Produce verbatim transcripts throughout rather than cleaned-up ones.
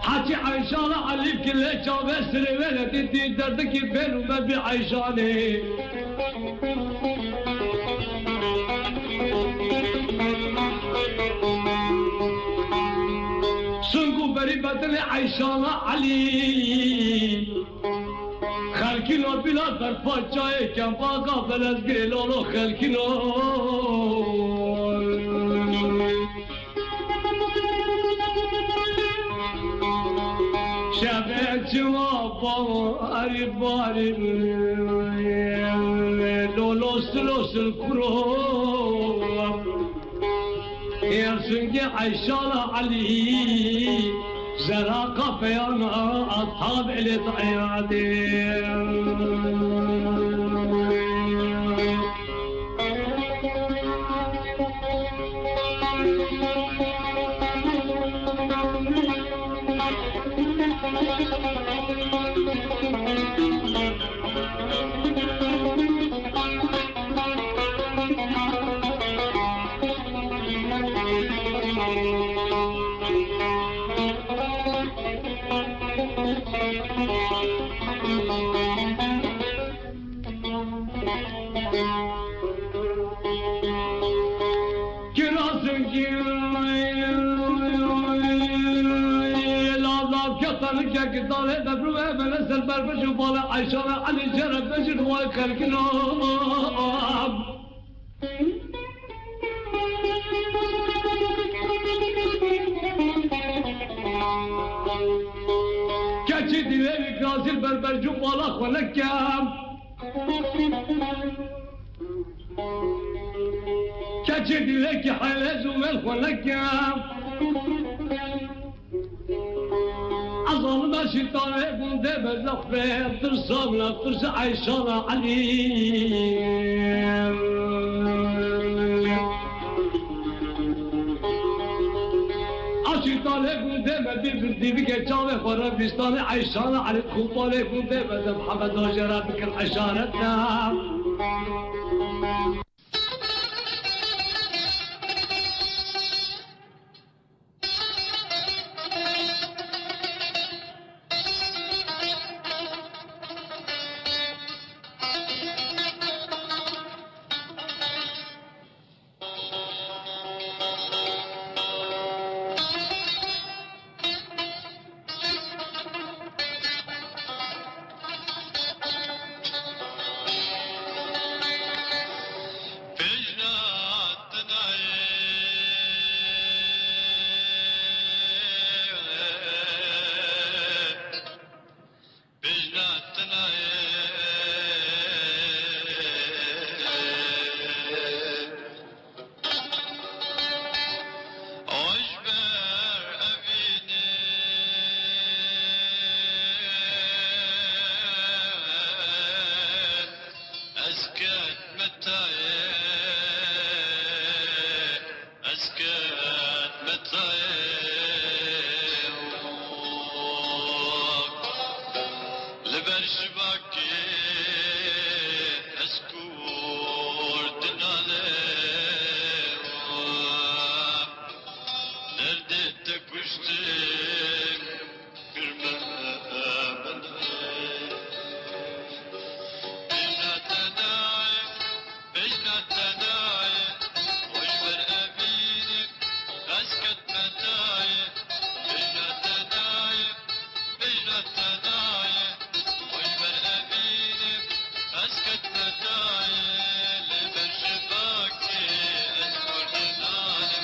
Hacî Eyşana Elî kile çave sirê veletê dî derdikî bêl û me bî Eyşanê. Sing û berî bedilê Eyşana Elî. Xelkîno bila berfa çayê kembaxa belezgirê lolo xelkîno. Şevê çiwa bawo erî barî lolo silo sil kuro. Êr singê Eyşana Elî, zera qafeyana ashabê lê dayadê. Kirazin ki lav lav ketanı kek dale de bru evele ser berbeş û bale Ayşe ve Ali şeref beşir vay kelkin o. Keçî dilê wî gazîl berbercû bala xwe nekem. Keçî dilê ki helez û mel xwe nekem. Ez alime şîtanê gundê me zexfê, tirsa min e, tirsa Eyşana Elî. A şîtanê gundê me bî, bir dîvike çavê xwe re bîstanê Eyşana Elî, xûpanê gundê me de Mihemed Ajer e bikir eşaret e. Ez ketme tayê li ber şibakê, ez kûr dinalê derdê te kuştim. Bêjna te nayê, bêjna te nayê, xweş ber evînê, ez ketme tayê. Bêjna te nayê, bêjna te nayê, xweş ber evînê, ez ketme tayê. Li ber şibakê ez kurdinanê.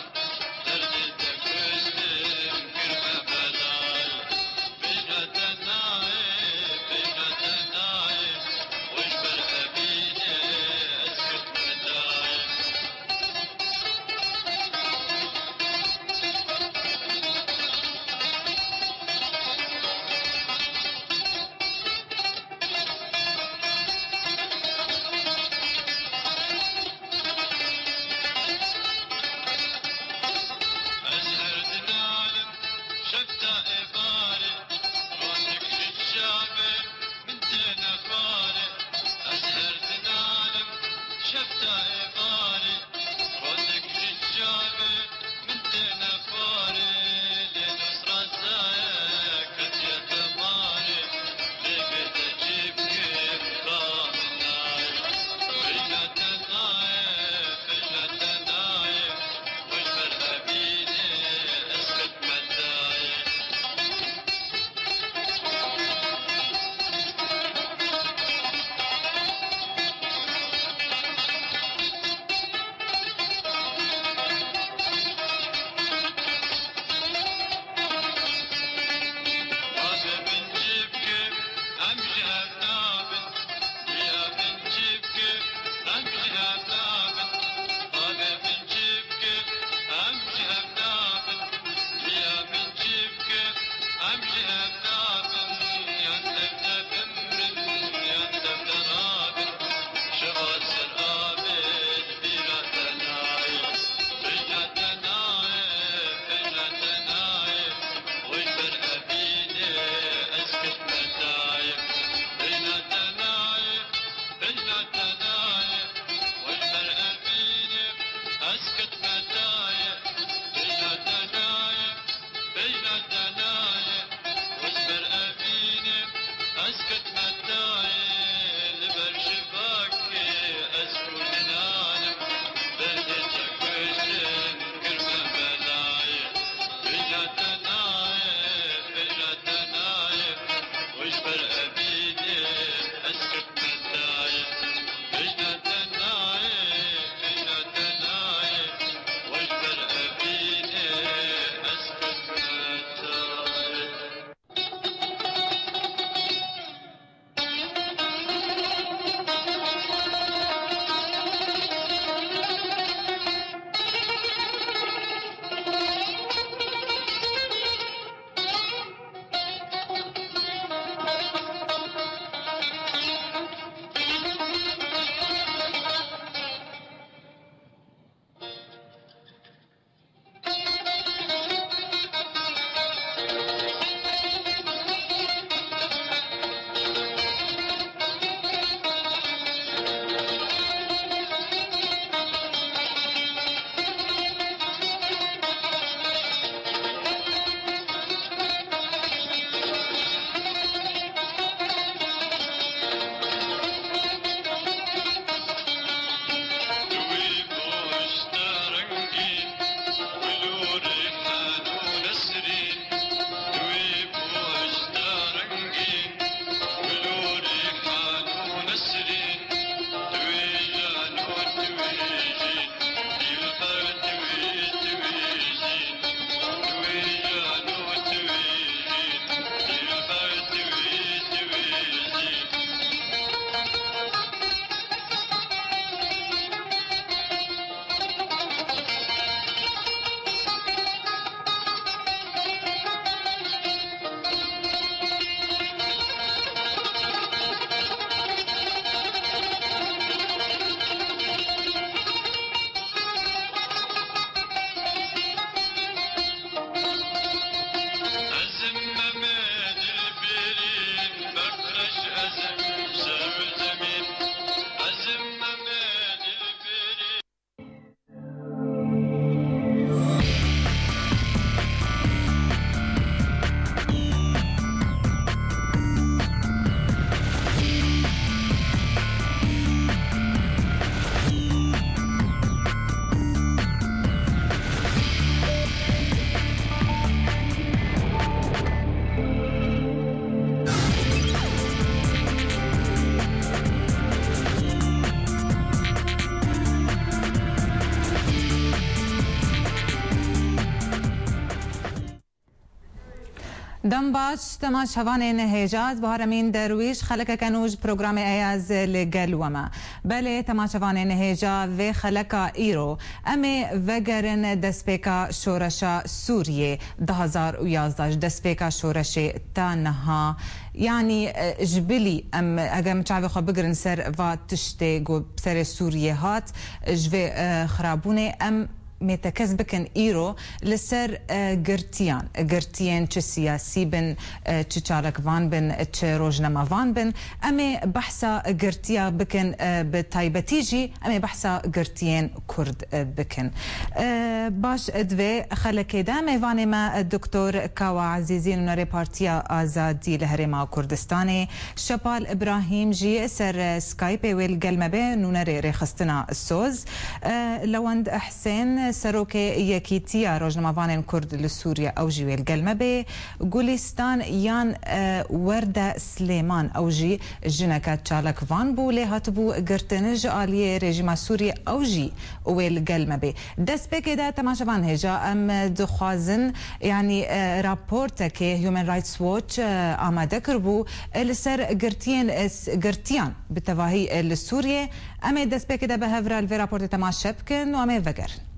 Dem baş, temaşevanên hêja, ez Bahar Emîn Derwîş, xelekeke nû ji programê Eyaz li gel we me. Belê, temaşevanên hêja, vê xeleka îro em ê vegerin destpêka şoreşa Sûriyê, du hazar û yazdeh, ji destpêka şoreşê ta niha. Yanî, e, ji bilî em, eger em çavê xwe bigirin ser va tiştê ku serê Sûriyê hat, ji vê, e, xirabûnê, em mêtekez bikin îro li ser, e, girtiyan, girtiyên çi siyasî bin, e, çi çalakvan bin, çi rojnamevan bin. Em ê behsa girtiya bikin, e, bi taybetî jî em ê behsa girtiyên Kurd, e, bikin. E, baş, di vê xelekê de mêvanê me, e, Doktor Kawa Ezîzî, nûnerê Partiya Azadî li Herêma Kurdistanê, Şepal Îbrahîm jî ser, e, Skypeê wê li gel me bê, nûnerê Rêxistina Soz, e, Lewend Husên, serokê Yekîtiya Rojnamevanên Kurd li Sûriye, ew jî wê li gel me bê, Gulîstan yan, e, Werde Silêman, ew jî jineke çalakvan bû, lê hatibû girtin ji aliyê rejîma Sûriyê, ew jî wê li gel me bê. Destpêkê de temaşevan hêja, em dixwazin, yanî, e, raportekê Human Rights Watch, e, amade kiribû, e, li ser girtiyên, e, s-, girtiyan bi tevahî, e, li Sûriyê. Em ê destpêkê de bi hev re li vê raportê temaşe bikin û em ê vegerin.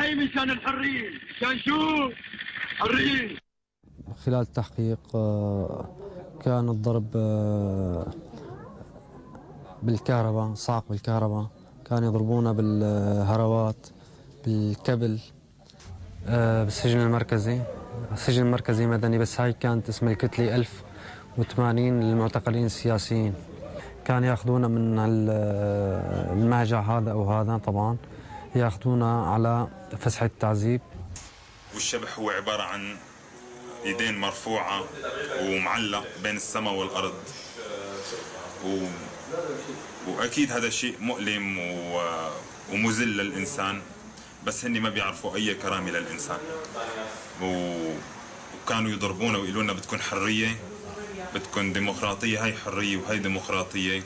أي مشان الحرية؟ مشان شو؟ حرية. خلال التحقيق، آه، كان الضرب، آه، بالكهرباء، صعق بالكهرباء، كانوا يضربونا بالهروات، بالكبل. آه، بالسجن المركزي، السجن المركزي مدني، بس هاي كانت اسم الكتلة ألف وثمانين للمعتقلين السياسيين. كان ياخذونا من ال-، المهجع هذا أو هذا طبعًا، ياخذونا على فسحة تعذيب. والشبح هو عبارة عن إيدين مرفوعة ومعلق بين السماء والأرض. و-، وأكيد هذا شيء مؤلم و-، ومذل للإنسان، بس هني ما بيعرفوا أي كرامة للإنسان. و-، وكانوا يضربونا ويقولوا لنا: "بدكم حرية، بدكم ديمقراطية، هاي حرية وهاي ديمقراطية."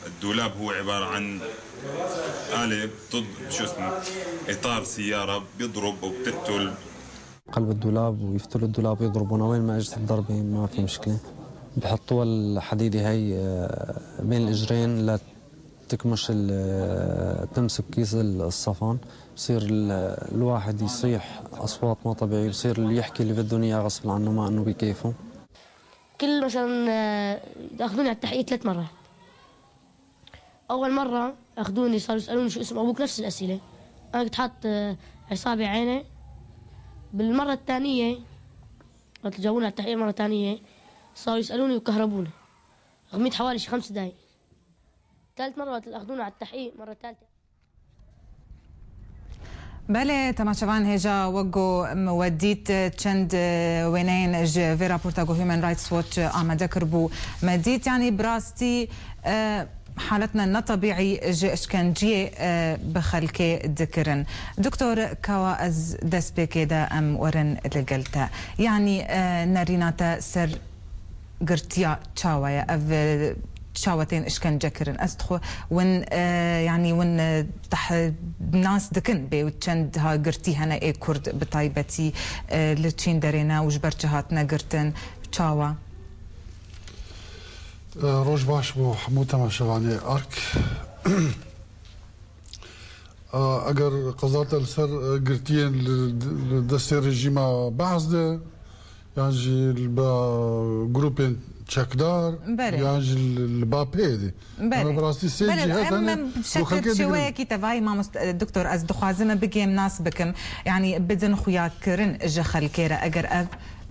الدولاب هو عبارة عن آلة بتض-، شو اسمه، إطار سيارة بيضرب وبتقتل. قلب الدولاب ويفتلوا الدولاب ويضربونا، وين ما اجت الضربة ما في مشكلة. بحطوها الحديدة هاي، آه، بين الإجرين لتكمش ال-، تمسك كيس ال-، الصفن. بصير ال-، الواحد يصيح أصوات ما طبيعية، بصير اللي يحكي اللي بده إياه غصب عنه، ما إنه بكيفه. كل مثلًا، آه، ياخذوني على التحقيق ثلاث مرات. أول مرة أخذوني صاروا يسألوني: "شو اسم أبوك؟" نفس الأسئلة. أنا كنت حاط، آه، عصابة عيني. بالمرة الثانية، وقت جابوني على التحقيق مرة ثانية، صاروا يسألوني وكهربوني. غميت حوالي شي خمس دقايق. ثالث مرة وقت أخذوني على التحقيق مرة ثالثة. Belê, temaşevan hêja, wek ku me we dît, çend, e, wêneyên ji vê raporta ku Human Rights Watch amade kiribû, me dît, yanî bi rastî, e, haletine netebîî ji işkenciyê, e, bi xelkê dikirin. Doktor Kawa, ez destpêkê de em werin li gel te. Yanî, e, nerîna te ser girtiya çawa ye? Ev, e, çawa tên işkence kirin? Ez dixwe win, e, yanî win, e, teh-, nas dikin bê û çend ha girtî hene ê Kurd bi taybetî, e, li çîn derê ne û ji ber çi hatine girtin? Çawa? E, roj baş bo hemû temaşevanê Ark. A, eger qeza te li ser, e, girtiyên li, li destê rejîma Be'es de, yan jî li ba grûpên çekdar, Belê. yan jî li, li ba pê de. Belê. Em bi rastî sê Belê, cîhet em, hene em bi ku şekil xelkê digirin. Şêweyekî tevayî, mamoste, e, doktor, ez dixwazim bigêm nas bikim. Yanî bidin xuyakirin ji xelkê re. Eger ev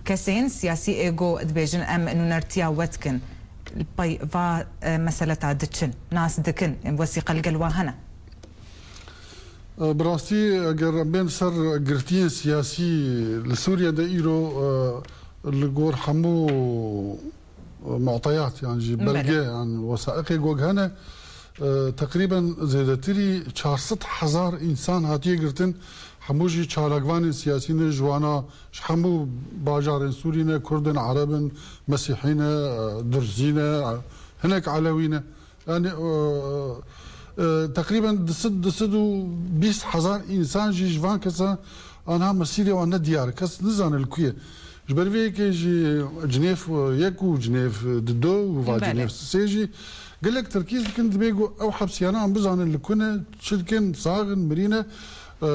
kesên siyasî ê ku dibêjin em nûnertiya we dikin, li pey va, e, meseleta diçin, nas dikin, wesîqe li gel wa hene? E, bi rastî, eger em bên ser girtiyên siyasî li Sûriye de îro, e, li gor hemû, e, mu'teyat, yan jî Belê. belge, yan wesaiqê gog hene, e, teqrîben zêdetirî çar sed hezar însan hatiye girtin. Hemû jî çalakvanên siyasî ne, ji wana ji hemû bajarên Sûrî ne, Kurd in, Ereb in, Mesîhî ne, e, Durzî ne, e, hinek Elewî ne. Yani, e, e, teqrîben du sed, du sed û bîst hezar însan jî ji van kesan anha mesîrê wan ne diyar e. Kes nizane li ku ye. Ji ber vê yekê jî Cinêv yek û Cinêv du û va Belê. Cinêv sê jî gelek terkîz dikin, dibê ku ew hepsiyana em bizanin li ku ne, çi dikin, sax in, mirî ne, e, e,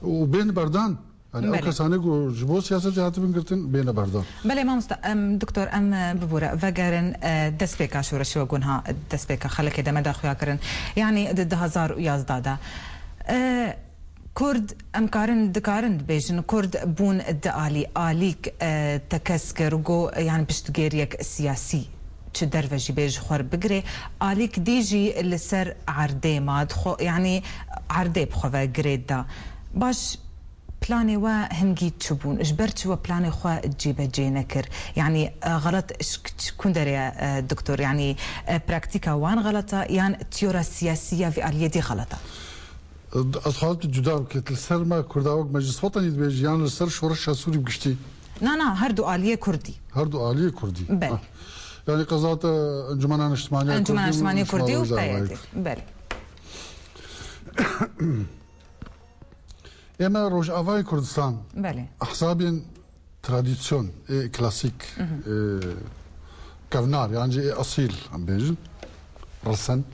û bên berdan. Yani ew Belê. Kesanê ku ji bo siyasetê hatibin girtin, bêne berdan. Belê mamosta, em, doktor, em, e, bibûre, vegerin, e, destpêka şoreşê we gunha, destpêka xelekê de me da xuya kirin. Yani di du hezar û yazdeh de. E, Kurd, em karin, dikarin dibêjin, Kurd bûn di alî, alîk, e, tekez kir, got, yani piştgêriyek siyasî çi derve jî bê ji xwe bigirê, alîk dî jî li ser erdê ma, dixwe, yani erdê bi xwe ve girê da. Baş, planê we hingî çi bûn? Ji ber çi we planê xwe cîbecê nekir? Yani, e, xelet ji, ji ku derê ye, e, doktor? Yani, e, praktîka wan xelet e, yan tiyora siyasî ya vî aliyê dî xelet e? Ez xwarim tu cuda bikî. Li ser me Kurda wek Meclis Wetenî dibêjî, yan li ser şoreşa Sûrî bi giştî? Na, na, her du aliyê Kurdî. Her du aliyê Kurdî. Belê. Ah. Yani qezate Encumena Niştimaniya Kurdî û Niştimaniya Kurdî û P Y D. Belê. Ême Rojavayê Kurdistan, Belê. Ehsabên tradisyon, ê klasîk, ê kevnar, yan jî ê esîl, em bêjin, resen.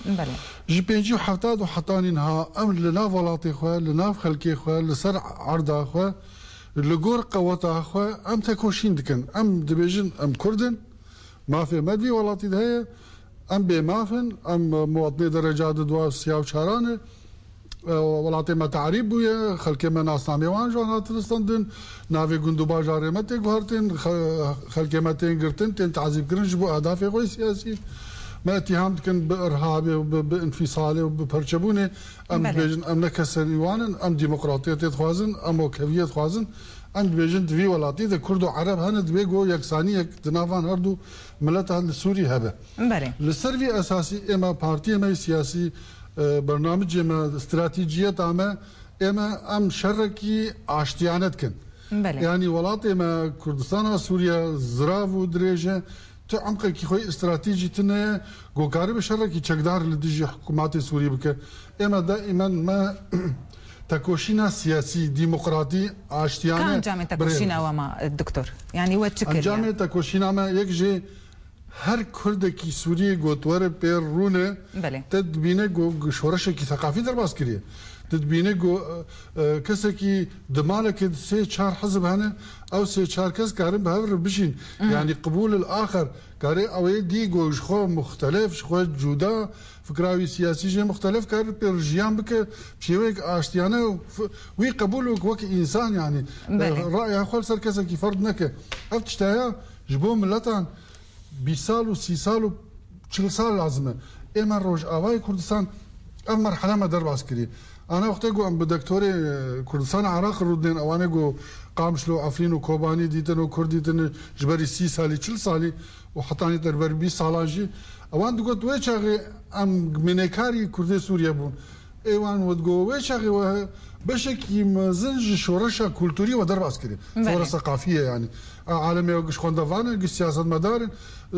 Belê. Ji pêncî û hefta û hetanî niha em li nav welatê xwe, li nav xelkê xwe, li ser erda xwe, li gor qeweta xwe em tekoşîn dikin. Em dibêjin, em Kurd in, mafê me di vî welatî de heye, em bêmaf in, em muwatinê dereca di dua siya û çaran e. E, welatê me tarîb bûye, xelkê me nasnamê wan ji wan hatin standin, navê gund û bajarê me tê guhertin, xe-, xelkê me tên girtin, tên tazîbkirin ji bo ehdafê xwe yê siyasî. Me îtîham dikin bi irhabê û bi, bi înfîsalê û bi perçebûnê. Em Belê. Dibêjin, em ne keserî wan in, em demokratiyetê dixwazin, em wekheviyê dixwazin. Em dibêjin di vî welatî de Kurd û Ereb hene, divê ku yeksaniyek di nav van her du mileta li Sûrî hebe. Belê. Li ser vî esasî ême partiyê me yê siyasî, e, bernamicê me, stratejiyeta me, ême em şerekî aştiyane dikin. Belê. Yanî welatê me Kurdistana Sûriye zirav û dirêj e, tu emqekî xwe yê stratejî tune ye, ku karibe şerekî çekdar li dijî hikûmetê Sûrî bike. Ême daîmen me tekoşîna siyasî, demokratî, aştiyane Ka encamê tekoşîna we ma, doktor? Yanî we çi kiriye? Encamê tekoşîna me yek jê her Kurdekî Sûriyê got were pê rûne, Belê. Te dibîne ku şoreşekî seqafî derbas kiriye. Te dibîne ku, e, e, kesekî di malekê de sê çar hizb hene, ew sê çar kes karin bi hev re bijîn. Yanî qibûl il axir, karê ew ê dî ku ji xwe muxtelef, ji xwe cuda, fikra wî siyasî jê muxtelef kar pê re jiyan bike, bi şêweyek aştiyane û f-, wî qebûl û wek însan, yanî, Belê. E, raya xwe li ser kesekî ferz neke. Ev tişt heye ji bo miletan bîst sal û sî sal û çil sal lazim e. Ême Rojavayê Kurdistan ev merhele me derbas kiriye. Ana wextê ku em bi doktorê, e, Kurdistan Iraq rûdinên, ewanê ku Qamişlo, Efrîn û Kobanî dîtin û Kurd dîtin ji berî sî salî, çil salî û hetanî derber bîst salan jî, ewan digot wê çaxê em minêkarî Kurdê Sûriye bûn. Ê wan we digot wê çaxê we beşekî mezin ji şoreşa kulturî we derbas kiriye. Belê. Şoreş seqafî ye yanî. A, alemê ew giş xwendevan in, giş siyasetmedar in. E,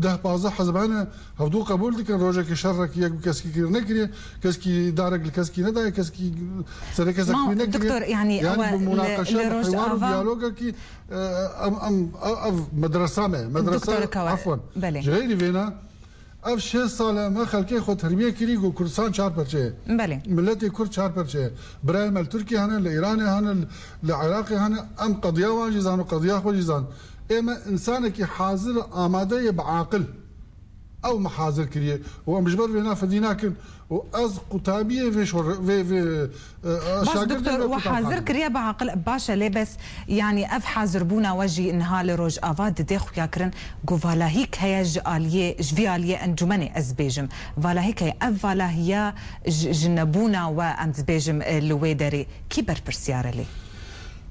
deh pazdeh hizb hene, hevdû qebûl dikin, rojekê şerekî yek bi keskî kir nekiriye, keskî darek li keskî nedaye, keskî serê kesek Mam, wî nekiriye. Doktor, yanî, Yanî ew bi li, munaqeşe, li bi hiwar û Rojava diyalogekî, e, em, em, ev, ev medresa me, medresa, Doktor Kawa, efwen. Belê. Ji xeyrî vêna, ev şêst sal e me xelkê xwe terbiye kirî ku Kurdistan çar perçe ye. Belê. Miletê Kurd çar perçe ye. Birayê me li Tirkiye hene, li Îranê hene, li, li Iraqê hene. Em qediya wan jî zan û qediya xwe jî zan. Ê me însanekî hazir, amade ye bi aqil. Ew me hazir kiriye. Û em ji ber vêna fedî nakin. Û ez qutabiyê vê şor-, vê, vê, e, e, Baş, şagirdê doktor, me we qutab hazir hakim. Kiriye bi aqil. Baş e, lê bes, yanî ev hazirbûna we jî niha li Rojava dide xuya kirin ku valahîk heye ji aliyê, ji vî aliyê encûmenê ez bêjim. Valahîk heye. Ev valahiya ji, ji nebûna we, em dibêjim, e, li wê derê kî berpirsiyar e lê?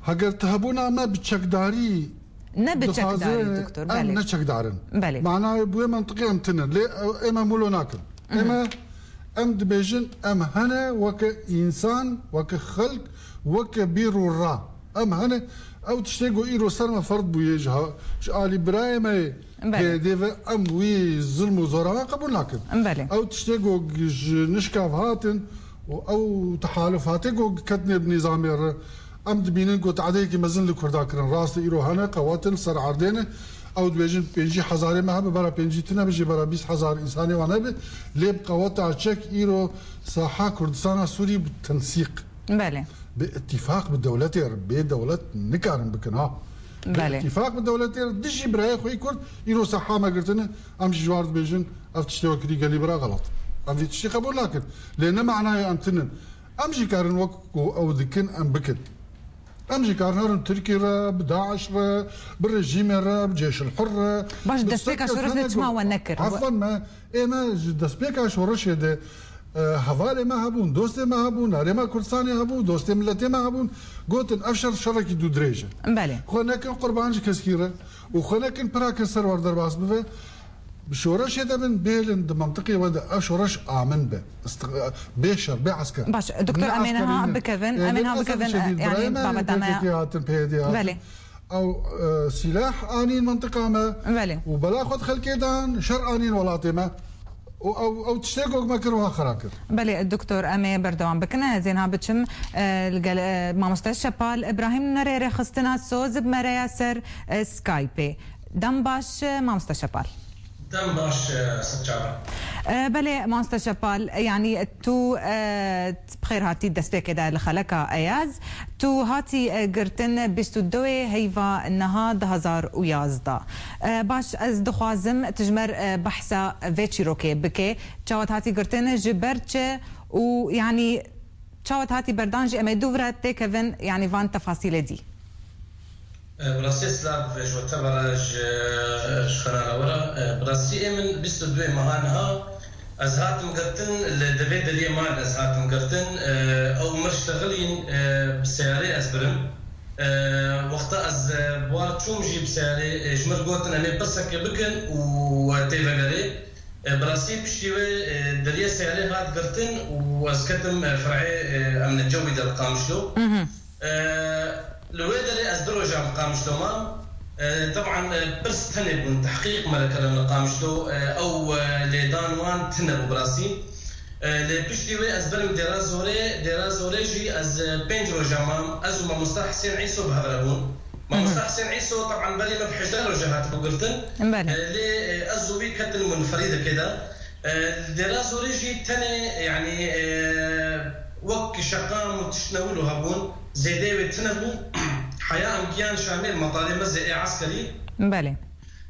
Heger tu hebûna me bi çekdarî Ne bi dixwaze, çekdarî, doktor, em belê. Ne çekdar in. Belê. Manayê bi wê mentiqê em tune. Lê, e, ême mûlo nakin. Mhm. Ême, em dibêjin, em hene weke însan, weke xelk, weke bîr û ra. Em hene, ew tiştê ku îro ser me ferd bûye ji ha-, ji alî birayê me yê Belê. P Y D ve, em wî zilm û zora me qebûl nakin. Belê. Ew tiştê ku ji nişka ve hatin û ew tehalufate ku ketine bi nîzamê re, Em dibînin ku tehdeyekî mezin li Kurda kirin. Rast e, îro hene, qewet in, li ser erdê ne. Ew dibêjin pêncî hezarê me hebe, bera pêncî tune be jî, bera bîst hezar însanê wan hebe. Lê bi qeweta çek îro saha Kurdistana Sûrî bi tensîq. Belê. Bi îtîfaq bi dewletê re, bê dewlet nikarin bikin ha. Bi Belê. îtîfaq bi dewletê re dijî birayê xwe yî Kurd îro saha me girtine. Em jî ji war dibêjin, ev tiştê we kirî gelî bira xelat. Em vî tiştê qebûl nakin. Lê ne manayê em tinin. Em jî karin wek ku ew dikin, em bikin. Em jî karin herin Tirkî re, bi DAIŞ re, bi rejîmê re, bi Cêşil Hur re, Baş, bi destpêka ser şoreş de hene çima ku we nekir? Afan me, ê me ji destpêka şoreşê de, e, hevalê me hebûn, dostê me hebûn, herêma Kurdistanê hebû, dostê miletê me hebûn, gotin ev şer şerekî dû dirêj e. Belê. Xwe nekin qurban ji keskî re û xwe nekin pira kesser wer derbas bibe. Bi şoreşê de bin, bêlin di mentiqê we de ev şoreş amin be. Istiq-, bê şer, bê esker. Baş, doktor, Ne em ê niha eskerî ne. bikevin, Ê, em ê niha lilesef bikevin, şedîd, yani, birayê me babeta me ya. P K K hatin, P Y D hatin. Belê. Ew, e, sîlah anîn mentiqa me Belê. û bela xwe di xelkê dan, şer anîn welatê me. Û ew, ew tiştê ku me kir, wiha xera kir. Belê, doktor, em ê berdewam bikin. Ez ê niha biçim, e, li gel, e, mamoste Şepal Îbrahîm, nerê rêxistina soz bi me re ya ser, e, Skypeê. Dem baş, mamoste Şepal. Dem baş, e, Sitçava. E, belê, mamoste Şepal, yanî tu, e, bi xêr hatî destpêkê de li xeleka Eyaz. Tu hatî, e, girtin bîst û duyê heyva niha du hezar û yazdeh. E, baş, ez dixwazim tu ji me re, e, behsa vê çîrokê bike. Çawa tu hatî girtin, ji ber çi û, yanî, çawa tu hatî berdan jî em ê dû vira têkevin, yanî van tefasîlê dî. E, bi rastî silav ji we tevere, ji, ji xenala we re. E, bi rastî ê min bîst û duyê meha niha ez hatim girtin, li devê deriyê malê ez hatim girtin. E, ew mir ştexilîn, e, bi seyarê ez birim. E, wexta ez, e, bi war çûm jî bi seyarê, e, ji mir gotin em ê pirseke bikin û tê vegerê. E, bi rastî piştî wê, e, deriyê seyarê hat girtin û ez ketim, e, ferê, e, emne cewî de li Qamişlo. Mhm. E, li wê derê ez du rojan li Qamişlo mam. E, teban, e, pirs tenê bûn, tehqîq me li kirin li Qamişlo. E, ew, e, lêdan wan tune bû bi rastî. E, lê piştî wê ez birim Dêra Zorê, Dêra Zorê jî ez, e, pênc rojan mam. Ez û mamosta Hisên Îso bi hev re bûn. Mamosta Hisên Îso, teban, berî min bi hejdeh roja hatibû girtin. Belê. E, lê, e, ez û wî ketin munferîdekê de. E, li Dêra Zorê jî tenê, yanî, e, wek şeqam û tişt ne wilo hebûn, zêdeyê wê tune bû. Heya em giyan Şamê, metarê Mezê ê eskerî. Belê.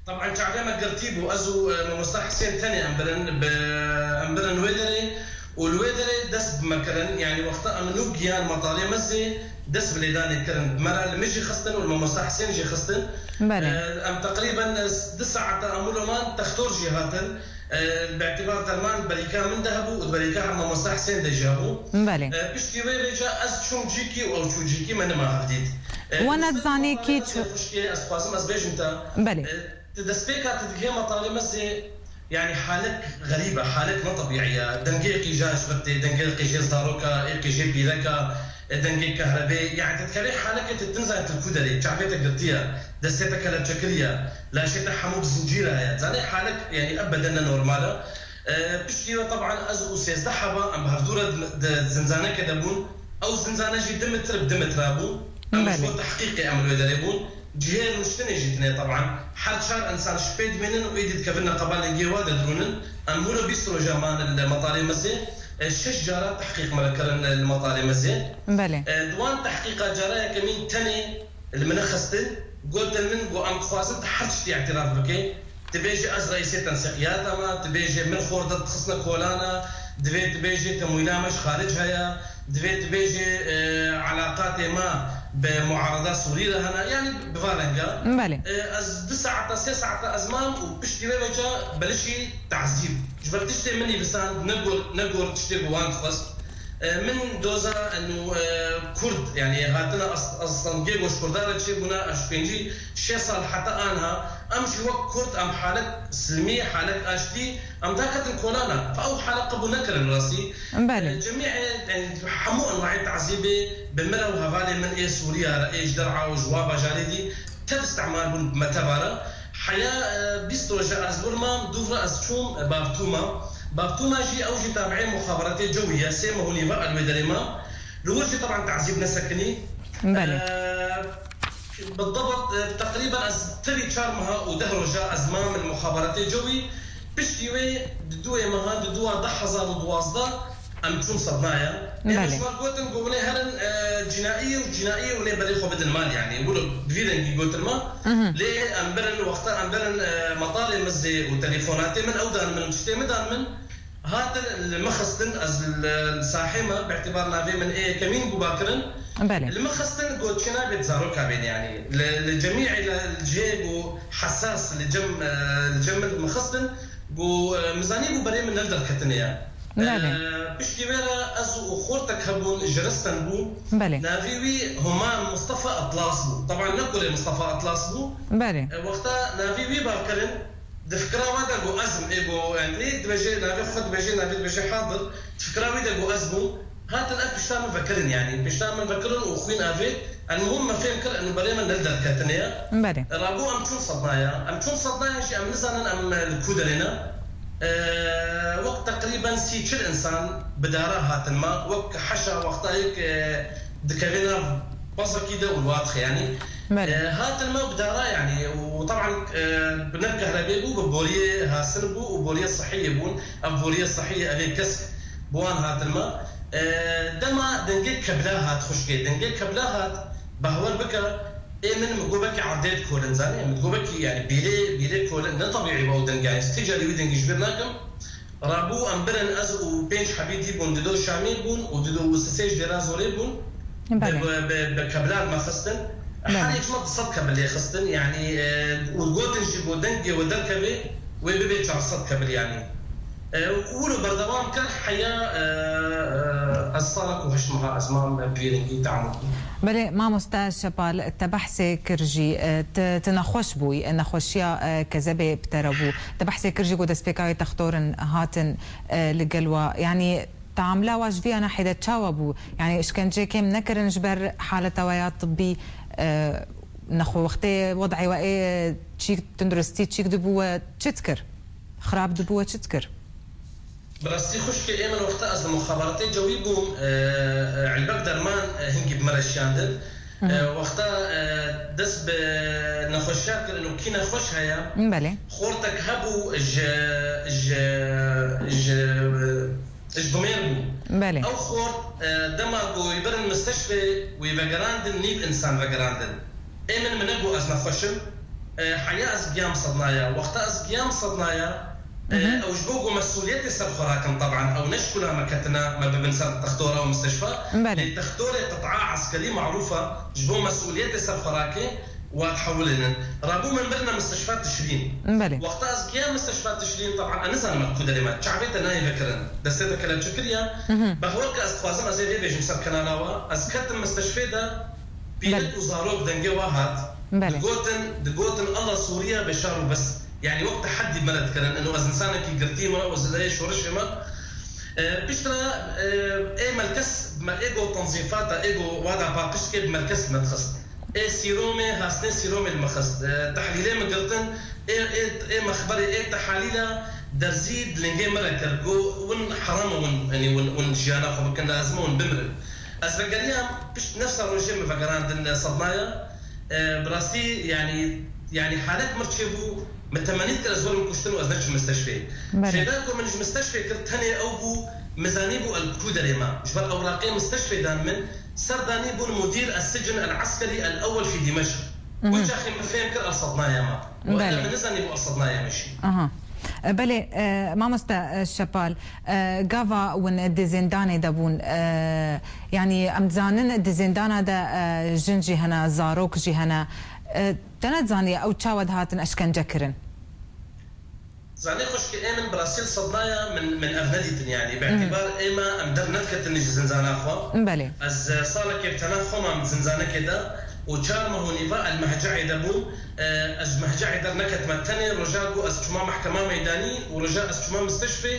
Teban çavê me girtî bû, ez û, e, mamosta Hisên tenê em birin, bi, em birin wê derê û li wê derê dest bi me kirin. Yanî wexta em nû giyan metarê Mezê, dest bi lêdanê kirin. Bi me re li min jî xistin û li mamosta Hisên jî xistin. Belê. E, em teqrîben, e, du saeta em wilo man, textor jî hatin. E, bi îtîbar derman berîka min de hebû û di berîka mamosta Hisên de jî hebû. Belê. E, piştî wê vêca ez çûm cîkî û ew çû cîkî, me nema hevdît. E, Wana dizanî kî çû- Xwişkê, ez dixwazim ez bêjim te. Belê. E, Ti destpêka tu digihê metalê Mezê, yanî halek xerîb e, halek ne tebîî ye. Dengê qîja ji vir tê, dengê qîjê zaroka, ê qîjê pîreka, e, dengê kehrebê, yanî tu dikevê halekê tu, tu nizanî tu li ku derê, çavê te girtiye, destê te kelepçe kiriye, laşê te hemû bi zincîra ye. Zanê halek, yanî ebeden ne normal e. E, piştî ve teban ez û sêzdeh heba em bi hevdû re di, di zinzanekê de bûn. Ew zinzane jî du metre bi du metre bû. Em ji Belê. bo tehqîqê em li wê derê bûn. Cihê rûniştinê jî tune teban. Her çar insan ji pê dimînin û êdî dikevin neqeba lingê wa de dirûnin. Em hûro bîst roja man li metarê Mezê. E, şeş cara tehqîq me kirin li metarê Mezê. Belê. E, di wan tehqîqa cara yekemîn tenê li min xistin, gotin min, got, "Em dixwazin tu her tiştî îtîraf bike." Dibêje, "Ez reîsê tensiqiyata me." Dibêje, "Min xorda dixistine kolana." Divê dibêje, "Temwîla me ji xaric heye." Divê dibêje, e, "Elaqatê me bi muarada Sûrî re hene." Yanî bi va renga. Belê. E, ez du saeta, sê saeta ez mam û piştî vê veca belişî tazîb. Ji ber tiştê min nivîsand, ne gor, ne gor tiştê ku wan dixwest. E, min doza eno, e, Kurd, yanî hatina as-, astengiyê ku ji Kurdan re çêbûne, ev ji pêncî şeş sal heta anha, em jî wek Kurd, em halek silmî, halek aştî, em daketin kolana. Ew halek qebûl nekirin rastî. Belê. E, cemî, e, e, hemû enwayê tazîbê bi min re û hevalê min ê Sûriya re, ê ji derha û ji wa bajarê dî, tev îstîmal bûn bi me teva re. Heya, e, bîst roja ez wir mam, dûv re ez çûm, e, Babtûma. Babtûma jî, ew jî tabiê muxaberatê cewî ye, sê meh û nîva el wê derê mam. Li wir jî teban tazîb nesekinî. Belê. Ee, بالضبط, e, teqrîben ez tevî çar meha û deh roja ez mam li muxaberatê cewî. Piştî wê di duê meha, di dua deh hezar û duwazdeh, em çûn Sednaya. Ê Belê. Ji me gotin ku hûn ê herin, e, cînaiyê û cînaiyê hûn ê berê xwe bidin mal, yanî wilo bi vî rengî gotin me. Mhm. Lê em birin, wexta em birin, e, metarê min zê û telefonatê min ew dan min û tiştê min dan min. Hatin li min xistin, ez li, li sahê me, bi îtibar navê min ê yekemîn bû bakirin. Belê. Li min xistin got çi nabêt zaroka bên, yanî li, li cemî îla-, li cihê bû hesas li cem, e, li cem min li min xistin, bû, e, min zanî bû berê min ne li derketinê ye. Belê. E, piştî wê re ez û xortek hebûn ji Risten bû. Belê. Navê wî Human Mustafa Atlas bû. Taban ne kurê Mustafa Atlas bû. Belê. E, wexta navê wî bakirin, di fikra we de ku ez im, ê ku, yanî, dibêje navê xwe dibêje, navê dibêje Hadir. Di fikra wî de ku ez bûm, hatin ev pişta min vekirin, yanî, pişta min vekirin û xwîn avêt. Elmuhim, me fêm kir, eno berê min ne li derketinê ye. Belê. Rabû em çûn Sednaya. Em çûn Sednaya jî em nizanin em li ku derê ne. Ee, wek teqrîben sî çil însan bi dara hatin me. Wek heşa wexta yek, e, dikeve nav pezekî de û li wa dixe, yanî. Belê. E, hatin me bi dara, yanî, û teban, e, bi nav kehrebê bû, bi boriyê hasin bû û boriyê sihiyê bûn. Ev boriyê sihiyê, ev ê kesk bi wan hatin me. E, dema dengê kebla hat xwişkê, dengê kebla hat, bawer bike, ê min, min got belkî erdê dikolin, zanî, min got belkî, yanî, bîrê, bîrê kolin, ne tebîî be ew deng, yanî, ez ti carî wî dengî ji bîr nakim. Rabû em birin, ez û pênc hebî dî bûn, dido Şamî bûn û dido û sisê ji Dêra Zorê bûn. Belê. Bi, bi, bi, bi keblan me xistin. Belê. Her yek ji me du sed kebil lê xistin. Yanî, e, û gotin jî ku dengê we derkeve, wê bibe çar sed kebil, yanî. E, û wilo berdewam kir heya, e, e, ez salek û heşt meha ez mam bi vî rengî teamul dikim. Belê, mamoste Şepal, te behsê kir jî, e, tu, tu nexweş bûyî, e, nexweşiya, e, kezebê bi te re bû. Te behsê kir jî ku destpêka wê textorin hatin, e, li gel we. Yanî, teamula we ji vî ya nahî de çawa bû? Yanî, îşkenceyê kêm nekirin ji ber haleta we ya tibbî, e, nexwe wextê wed'ê we ê çî tunduristî çîk dibû we çi dikir? Xirab dibû we çi dikir? Bi rastî xwişkê ê min wexta ez li muxaberatê cewî bûm, e, e, elbet derman, e, hingî bi min re şiyandin. Hı hı. E, wexta, e, dest bi nexweşiya kirin û kî nexweş heye, Belê. Xortek hebû ji, ji, ji, ji Dumêr bû. Belê. Ew xort, e, dema ku wî birin misteşfê, wî vegerandin, nîv însan vegerandin. Ê min, min negot ez nexweş im. E, heya ez giyam Sednaya. Wexta ez giyam Sednaya, e, Mhm. ew ji bo ku mesûliyetê ser xwe rakin, teban, ew ne ji kula me ketine, me bibin ser textora û misteşfa. Belê. Lê textorê qit'a eskerî marûf e, ji bo mesûliyetê ser xwe rake, wa dihewilînin. Rabû min birine misteşfa Tişrîn. Belê. Wexta ez giyam misteşfa Tişrîn, teban, ez nizanim ku derê me, çavê te nayê vekirin. Destê te kelepçe kiriye. Mhm. Behwer ke ez dixwazim ez ê vê bêjim ser kenala we. Ez ketim misteşfê de, Pîrik Belê. û zarok dengê wa hat. Belê. Digotin, digotin, "Allah Sûriye beşar û bes." Yanî wek teheddî me re dikirin. Ino ez însanekî girtî me, ez zêdeyê şorişê me. E, piştre, e, ê melkes, me ê go tenzîfata, ê go wada paqij dike, bi melkes me dixist. Ê sîromê, hastinê sîromê li me xist. E, tehlîlê me girtin, ê, ê, ê mexberê, ê tehalîla derzî di lingê me re kir. Got, "Win heram e win, yanî win, win jiyana xwe bikin, lazim e win bimirin." Ez vegeriyam, pişt nefsa rojê min vegerandin Sednaya. E, bi rastî, yanî, yanî halek mir çêbû, min temenî dikir ez werim kuştin û ez neçim misteşfê. Belê. Fêda ku min ji misteşfê kir, tenê ew bû, min zanîbû el ku derê me. Ji ber ewraqê misteşfê dan min, ser danî bûn mudîr el sicin el eskerî el ewel fî Dîmeşq. Mhm. Wî çaxê min fêm kir el Sednaya me. Wela Belê. min nizanîbû el Sednaya me jî. Aha. E, belê, e, mamoste, e, Şepal, e, gava hûn di zîndanê de bûn, e, yanî em dizanin di zîndana de, e, jin jî hene, zarok jî hene. E, te nedizaniye ew çawa dihatin eşkence kirin? Zanê xwişkê ê min, bi rastî li Sednaya min, min ev nedîtin, yanî, bi Mhm. îtibar ê me em dernediketin ji zîndana xwe. Belê. Ez, e, salekê bi tena xwe mam di zîndanekê de û çar meh û nîva el mehceyê de bûm. E, ez ji mehceyê derneketime. Tenê roja ku ez çûma mehkema meydanî û roja ez çûma misteşfê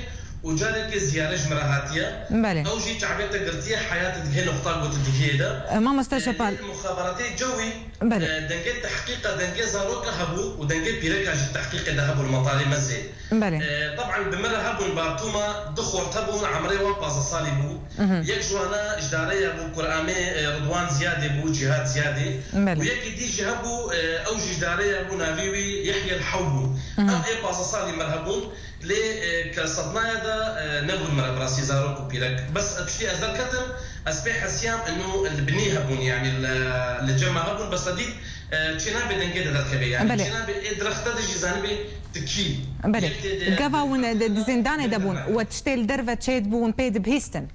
û carekê ziyare ji min re hatiye. Belê. Ew jî çavê te girtiye, heyatê digihê noqta ku tu digihê de. E, mamoste E, Şepal. Lê muxaberatê cewî, Belê. e, dengê tehqîqa, dengê zaroka hebû û dengê pîreka jî tehqîqê de hebûn, metalê mezê. Belê. E, teban bi min re hebûn, bartûma du xort hebûn, emrê wan pazdeh salî bû. Mhm. Yek ji wana ji dareya bû, kuramê, e, Ridwan Ziyadê bû, Cîhad Ziyadê. Belê. Û yekî dî jî hebû, e, ew jî ji dareya bû, navê wî Yehya Hew bû. Mhm. Ev ê pazdeh salî min re hebûn. Lê, e, ke sednaya de, e, nebûn min re bi rastî zarok û pîrek. Bes, e, piştî ez derketim, ez pê hesiyam eno li binî hebûn, yanî li, li cem me hebûn, bes te dît, e, çênabe dengê de derkeve, yanî Belê. çênabe ê direxte de jî zanibê tu kî. Belê. Yek tê de Gava hûn di, di zindanê de bûn, we tiştê li derve çêdibû, hûn pê dibihîstin?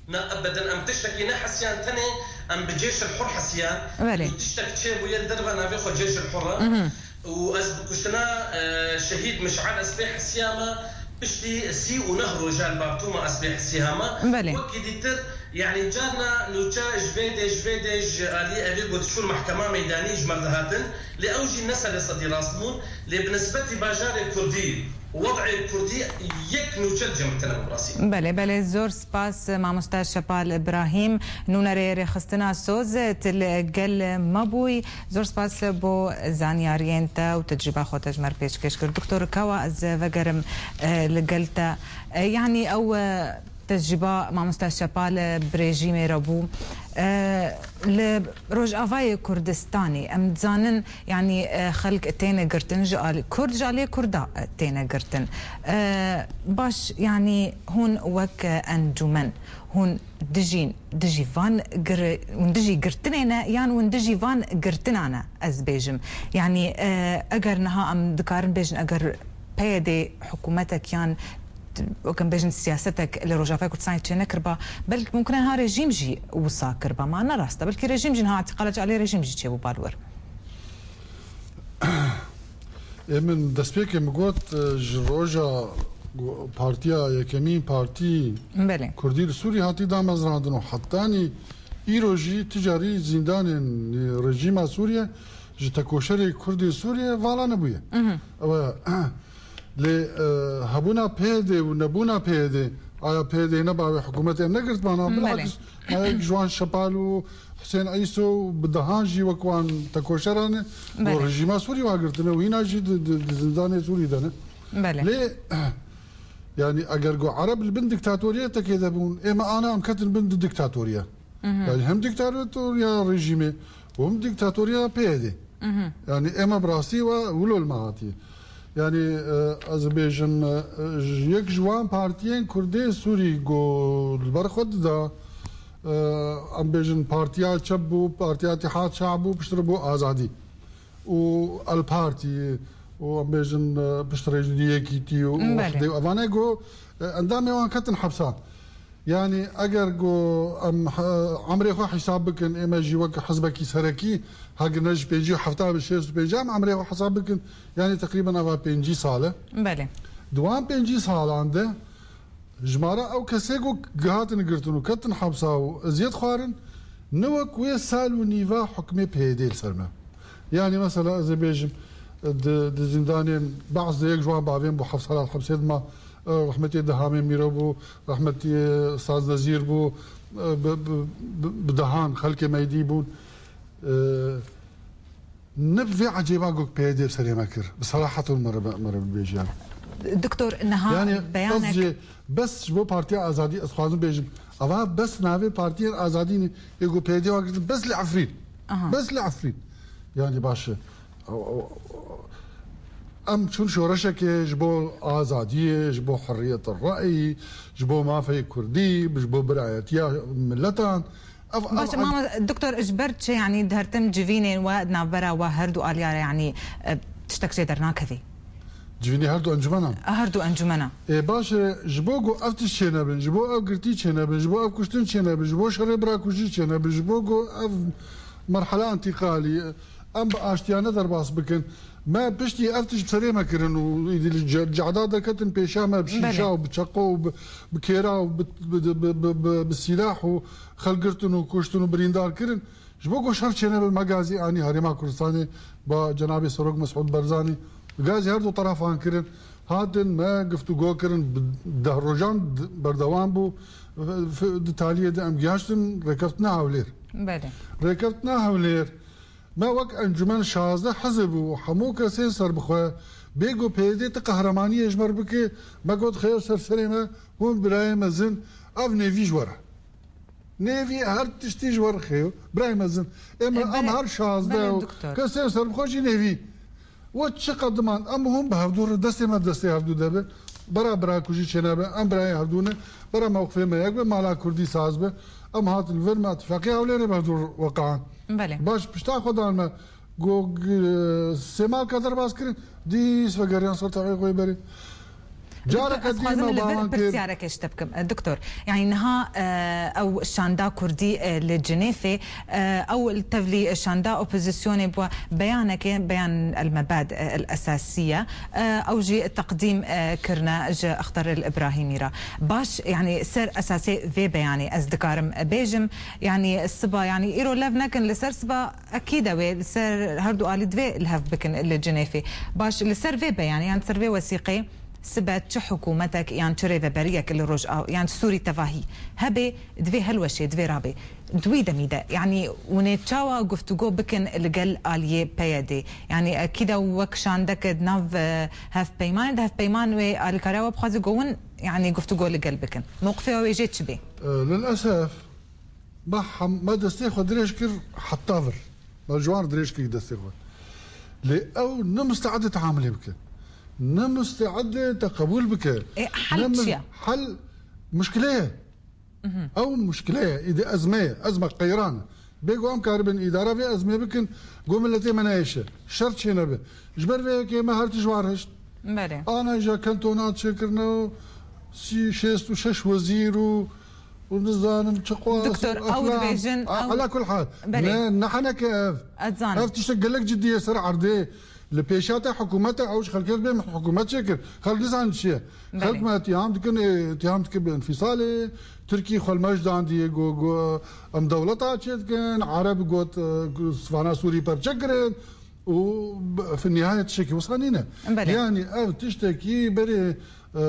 Na, ebeden em tiştekî nehesiyan, tenê em bi Cêş el Hur hesiyan. Belê. Û tiştek çêbûye li derve navê xwe Cêş el Hur e. Mhm. Û ez bi kuştina, e, şehîd Mişal ez pê hesiya me piştî sî û neh rojan bartûma ez pê hesiya me. Belê. Wekî dîtir, yanî carna nûçe ji vê dê, ji vê dê ji alî evê ku diçûn mehkema meydanî ji me re dihatin. Lê ew jî ne serê sedî rast bûn. Lê bi nisbetî bajarê kurdî, wed'ê kurdî yek nûçe li cem tine bi rastî. Belê, belê, zor spas, mamoste Şepal Îbrahîm, nûnerê rêxistina soz, tu li gel me bûyî. Zor spas bo zanyariyên te û tecrîba xwe te ji me re pêşkêş kir. Doktor, kawa ez vegerim, e, li gel te? E, yanî ew, e, Tecrîba mamoste Şepal bi rejîmê re bû. E, li Rojavayê Kurdistanê em dizanin, yanî, e, xelk têne girtin, ji alî Kurd, ji alî Kurda, e, têne girtin. E, baş, yanî hûn wek, e, encûmen, hûn dijîn, dijî van gir-, hûn dijî girtinê ne, yan hûn dijî van girtina ne, ez bêjim. Yanî, e, eger niha em dikarin bêjin, eger P Y D hikûmetek yan wek em bêjin, siyasetek li Rojavayê Kurdistanê çênekiriba, belkî mumkin e ha rejîm jî wisa kiriba. Ma ne rast e. Belkî rejîm jî niha îtîqala ji alî rejîm jî çêbû balwer. Ê min destpêkê min got, e, ji roja go-, partiya yekemîn partî Belê. Kurdî li Sûrî hatî damezrandin û hetanî îro jî tu carî zîndanên, e, rejîma Sûriye ji tekoşerê Kurdên Sûriye vala nebûye. Mhm. Ew e, Lê, e, hebûna P Y D û nebûna P Y D, aya P Y D ne bavê hikûmetê em negirtmana? Belê. Bilakis, ma yek ji wan Şepal û Husên Îso û bi dehan jî wek wan tekoşeran e, Belê. Bo rejîma Sûrî wa girtine û hîna jî di, di, di zindanê Sûrî de ne. Belê. Lê, yanî eger got Ereb li bin diktatoriyetekê de bûn, ê me ana em ketin bin di diktatoriye. Mhm. Yanî hem diktatoriya rejîmê û hem diktatoriya P Y D. Mhm. Yanî ê me bi rastî we wilo li me hatiye. Yanî, e, ez bêjim, e, ji yek ji wan partiyên Kurdê Sûrî ku li ber xwe dida, e, em bêjin partiya çep bû, partiya Îtîhad Şa bû, piştre bû Azadî. Û El Partî û em bêjin, e, piştre jî Yekîtî û Belê. Wehdê û evane ku, e, endamê wan ketin hepsa. Yanî eger ku em he-, emrê xwe hesab bikin, ê me jî wek hizbekî serekî, hegir ne ji pêncî û hefta bi şêst û pênc em emrê xwe hesab bikin, yanî teqrîben ava pêncî sal e. Belê. Di wan pêncî salan de jimara ew kesê ku gihatin girtin û ketin hepsa û eziyet xwarin, ne wek wê sal û nîva hukmê P Y D li ser me. Yanî mesela ez ê bêjim, di, di zîndanên Be'sê yek ji wan bavên bû heft sala li hepsê dima, e, rehmetî Dihamê Mîro bû, rehmetî, e, Saz Nezîr bû, e, bi, bi, bi, bi dehan xelkê me dî bûn. E, ne bi vê ecêba got P Y D bi serê me kir. Bi serahet hûn me re, me re bibêjin. Doktor, niha Yanî beyanek ez jî bes ji bo Partiya Azadî ez dixwazim bêjim. Ava bes navê partiyên azadî ne. Ê ku P Y D wa girtin bes li Efrîn. Aha. Bes li Efrîn. Yanî baş e. Em çûn şoreşekê ji bo azadiyê, ji bo hurriyet reyî, ji bo mafê kurdî, ji bo birayetiya miletan. Ev, ev Baş e, mama, doktor, ji ber çi, yanî, di hertim civînên we, di navbera we her du aliya re, yanî, e, tiştek jê dernakevî? Civînê her du encûmenan? Her du encûmena. Ê, baş e, ji bo ku ev tişt çênebin, ji bo ev girtî çênebin, ji bo ev kuştin çênebin, ji bo şerê birakujî çênebin, ji bo ku ev merhela întîqalî, em bi aştiyane derbas bikin. Me piştî ev tişt bi serê me kirin û îdî li ce-, cehda derketin pêşa me bi şîşa Belê. û bi çeqo û bi, bi kêra û bi, bi, bi, bi, bi, bi sîlah û xelk girtin û kuştin û birîndar kirin. Ji bo ku şer çênebe me gazî anî Herêma Kurdistanê ba cenabê Serok Mesûd Barzanî. Gazî her du terefan kirin. Hatin me guftûgo kirin, bi deh rojan d-, berdewam bû. F-, f-, di taliyê de em gihaştin rêkeftina Hewlêr. Belê. Rêkeftina Hewlêr, me wek encûmen şazdeh hizib û hemû kesên serbixwe, bê ku P Y D ti qehremaniyê ji me re bike, me got, xêr ser serê me, hûn birayê mezin, ev nêvî ji we re. Nêvî her tiştî ji we re xêr, birayê mezin. Ê me, E, em belê, her şazdeh belê, û doktor. kesên serbixwe jî nêvî. We çi qediman, em hûn bi hevdû re, destê me destê hevdû de be. Bera bira ku jî çênebe, em birayê hevdû ne. Bera mewqifê me yek be, mala Kurdî saz be. Em hatin li vir me, îtifaqê Hewlêrê bi hevdû re weqan. Belê. Baş, pişta xwe dan me. Go, g-, sê malka derbas kirin, dîs vegeriyan ser tevayê xwe yê berê. Doktor, Careke ez dî dixwazim me li vir bawan kir. pirsyareke ji te bikim. E, doktor, yani niha, e, ew şanda Kurdî, e, li Cinêfê, e, ew li tevlî şanda opozisyonê bû beyaneke, beyan el-mebad, e, el-esasiye, e, ew jî teqdîm, e, kirine ji Exter el-Ibrahîmî re. Baş, yani ser esasê vê beyanê ez dikarim bêjim, yani siba, yani îro lev nekin, li ser siba Ekîd ew ê li ser her du alî divê li hev bikin li Cinêfê. Baş, li ser vê beyanê yan ser vê wesîqê sibe çi hikûmetek yan çi rêveberiyek li Rojava yan Sûrî tevahî hebe, divê hilweşê, divê rabe. Di wî demî de, yanî hûn ê çawa guftûgo bikin li gel aliyê P Y D? Yanî ekîd ew wek şandeke di nav, e, hevpeymanê de, hevpeyman wê alîkariya we bixwaze ku hûn, yanî guftûgo li gel bikin. Mewqifê wê jê çi bê? E, lilesef, Me hem-, me destê xwe dirêj kir heta vir. Me ji wan dirêj kir destê xwe. Lê ew ne musteed e te hamilê bike. Ne musteed e te qebûl bike. E, hel Ne mu-, çi ye? Hel muşkile ye. Ew muşkile ye. Îdî ezme ye. Ezme qeyran e. Bê ku em karibin îdara vê ezmê bikin, ku miletê me neyêşe. Şer çênebe. Ji ber vê yekê me her tişt war hişt. Belê. Ana ji kentona çêkirine û sî, şêst û şeş wezîr û û nizanim çi qas Doktor, û ew eflan. dibêjin, A-, ew ala kul hal. Belê. Ne, ne heneke ev. Ez zanim. Ev tiştek gelek cidî ye ser erdê. Li pêşiya te hikûmet e, ew ji xelkê re bê min hikûmet çêkir. Xelk nizanin çi ye. Belê. Xelk me îtîham dikin, ê, îtîham dikin bi înfîsalê. Tirkî xwe li me ji dandiye, got, got, em dewleta çê dikin. Ereb got, e, sivana Sûrî perçe kirin. û b-, fi nihayet tiştekî wisa nîne. Belê. Yani ev tiştekî berê, e,